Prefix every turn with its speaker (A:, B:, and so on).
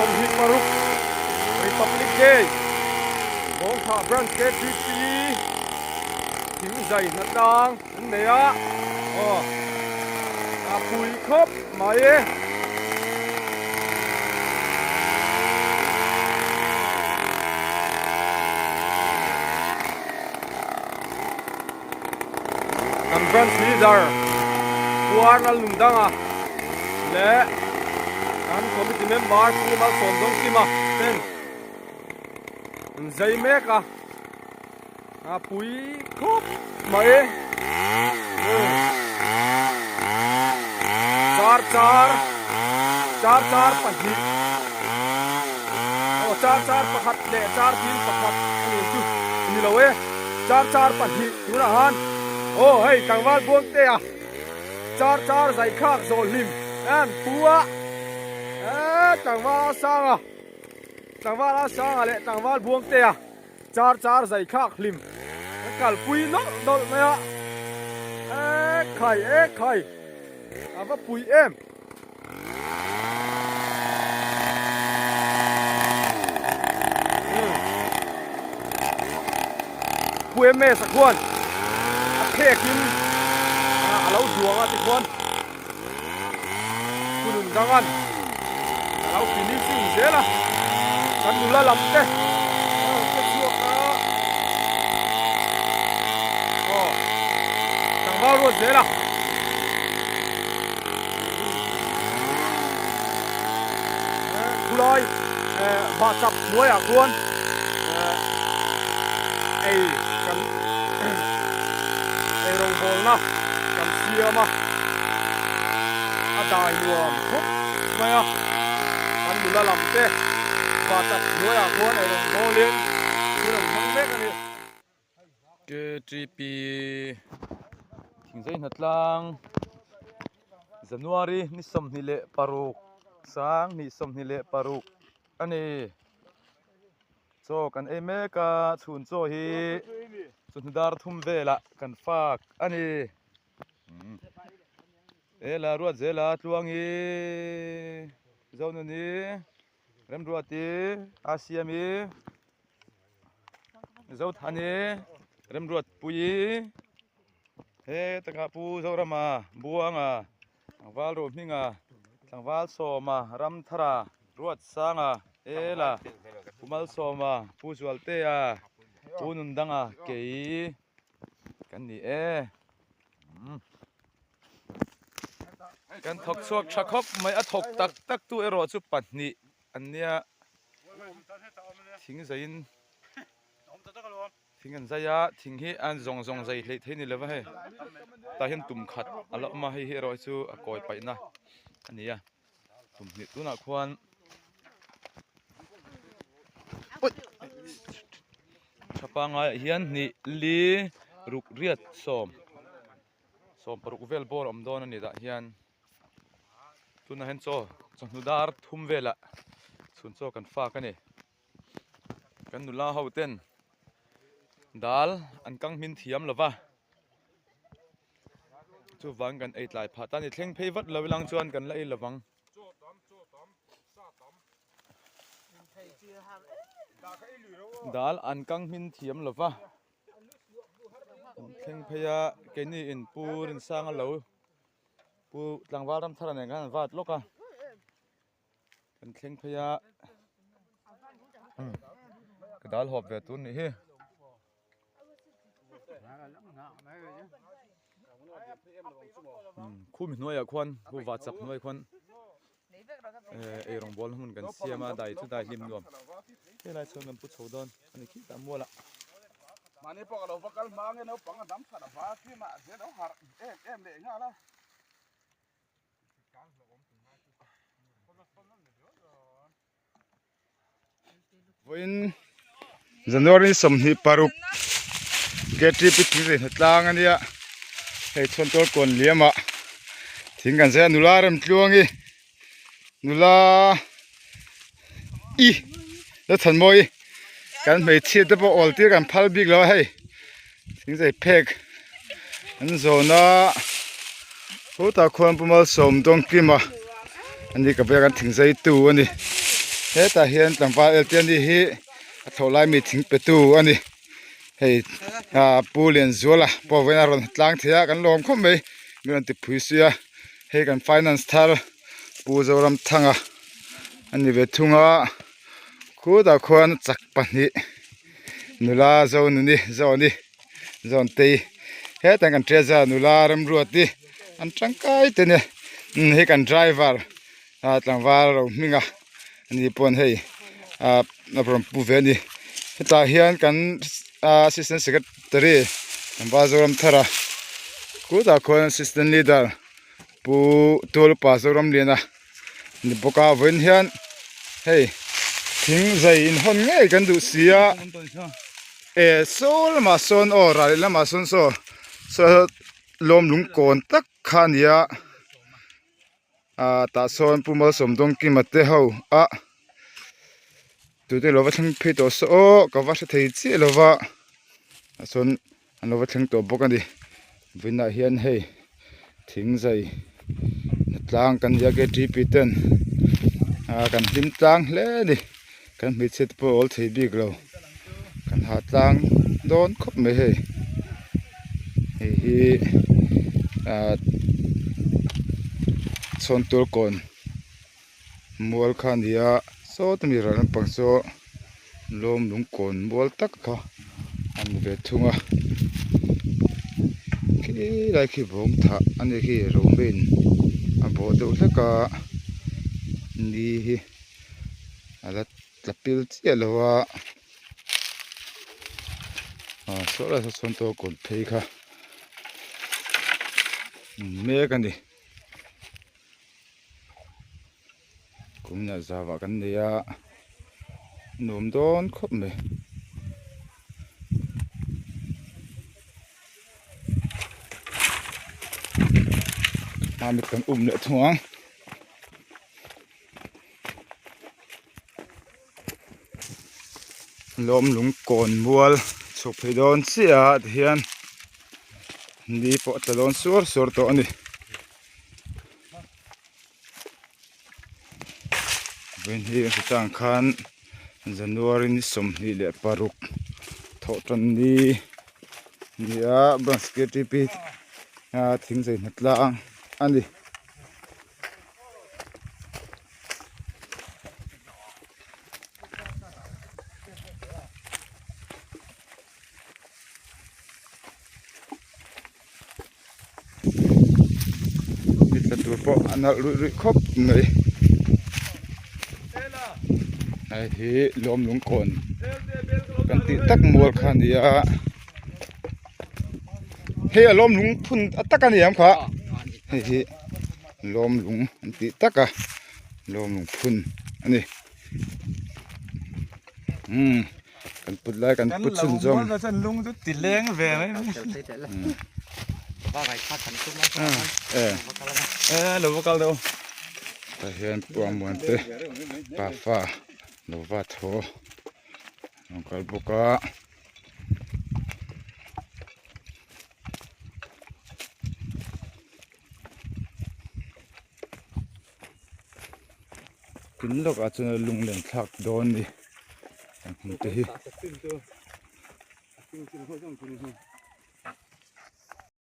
A: 26 Republic Day Bawngthah Branch KTP thing zai hna tlang an nei a aw a pui khawp mai e. Kan branch leader Puar Lalnundanga leh kan committee member Pu Malsawmdawngkima ten an zai mek a, a pui khawp mai char char char char pahnih aw char char pakhat leh char tin pakhat a ni chu a ni lo e. Char char pahnih tunah han aw hei tlangval buang te a char char zai khak zawh hlim an pu a eee tlangval a sang a tlangval a sang a leh tlangval buang te a char char zai khak hlim an kalpui nawlh nawlh mai a eee khai e khai a va pui em. Pu MS a khuan a phek in a lo duang a tikhuan Pu Nundangan a lo finishing zel a kan nula lam te a rawn che chhuak a aw tlangval ruat zel a. Khulai vahchap hnuaiah khuan ei kan ei rawngbawlna kan siam a, a dai nuam khawp mai a, kan nula lam te vahchap hnuaiah khuan ei rawngbawlin hun an hmang mek a ni.
B: KTP thingzai hnatlang January ni 26 sang ni 26 a ni. Chaw kan ei mek a chhun chaw hi chawhnu dar thum velah kan fak a ni. Ela ruat zela tluangi Zonuni Remruati Asiami. Zothani Remruatpuii he takah Pu Zorama Buanga Tlangval Rohminga Tlangval Sawma Ramthara Ruatsanga Ela Pu Malsawma Pu Zualtea Pu Nundanga kei kan ni e kan thawk chhuak tha khawp mai a thawk tak tak tu erawh chu pahnih an nia. Thing zaiin thing an zai a thing hi an zawng zawng zai hleih thei a ni lova hei tah hian tum khat a la awm a hei hi erawh hi chu a kawi paihna a ni a tum hnih tunah khuan tha pangaiah hian hnih li ruk riat sawm sawm paruk vel bawr a awm dawn a ni tah hian. Tunah hian chaw chawhnu dar thum velah chhun chaw kan fak a ni. Kan nula ho ten dal an kang hmin thiam lo va, chuvang kan ei tlai phah ta a ni. Thleng phei vat lo ilang chuan kan la ei lo vang. Dal an kang hmin thiam lo va, an thleng phei a keini in Pu Rinsanga lo. Pu tlangval ram thar nen khan an vat lawk a kan thleng phei a ka dal hawp ve tur nih hi. Khumi hnuaiah khuan khu vah chak hnuai khuan eirawng bawl hmun kan siam a dai chu dai hlim nuam helai chhuan kan pu chho dawn a ni khitah mualah.
C: Mahni pawh ka lo va kal hma nge naupang a dam that a va khi mah zel lo harh em em leh nghal a. Vawiin January 26 KTP thingzei hnatlang a nia hei chhuantawl kawn liamah thing kan zai a nula remtluangi nula i la chhan mawi kan hmeichhia te pawh awl tir kan phal bik lo a hei thingzei phek an zawn a khutah khuan Pu Malsawm Dawngkima ani ka biak an thingzei tu ani. Hetah hian tlangval Eltiani hi a thlawh lai mi thing pe tu a ni. Hei ah Pu Lianzuala pawh vawiin a rawn tlang thei a kan lawm khawp mai min rawn ti phui si a. Hei kan finance thar Pu Zoramthanga a ni ve thung a khutah khuan chak pahnih nula Zonuni Zawni Zawntei hetah kan treasure nula Remruati an tangkai te nia hei kan driver ah tlangval ro hming a ani pawn hei ah a rawn pu ve a ni hetah hian kan ah assistant secretary tlangval Zoramthara khutah khuan assistant leader pu Tualpa Zoramliana ni bawk a vawiin hian hei thing zai inhawn ngei kan duh si a eh saw lamah sawn aw ral leh lamah sawn saw saw lawm lung kawn tak kha a ni a ah tah sawn Pu Malsawmdawngkima te ho a tute lo va thleng phei tawh se aw ka va hre thei chiah lo va ah sawn an lo va thleng tawh bawk a ni vawiinah hian hei thing zai tlang kan nia ktp ten ah kan hlim tlang hle a ni kan hmeichhia te pawh a awl thei bik lo kan hah tlang dawn khawp mai hei hei hi ah chhawn tur kawn mual kha a ni a sawta mi ral lampang saw lawm lung kawn mual tak kha a ni ve thung a khilai khi bawng thah a ni khi romain a bawh deuh hlek a ni hi a la tla pil chiah lo a ah saw lai saw chhuan tawh kawn phei kha mek a ni. Kumna zauah kan nei a nuam dawn khawp mai. Mamit kan um leh thung ang. Lawm lung kawn mual chhuk phei dawn chiah ah tihian ni pawh a tla dawn suar suar tawh a ni. Vawiin hi a hretang khan January ni 26 thawh tan ni ni a branch ktp a thing chei hna tlang a ni. Ni tla tur pawh a nalh ruih ruih khawp mai hei hi lawm lungkawn kan tih tak mual kha a ni a hei a lawm lung phun a tak a ni ang kha hei hi lawm lung an tih tak a lawm lung phun a ni umm. Kan put lai kan put chhun zawng.
B: Kan lung chu ti leng ve mai. E lo va kal deuh.
C: Tah hian puang muan te pafa lo va thaw an kal bawk a. Tin lawkah chuan lunglen thlak dawn a ni hmun te hi.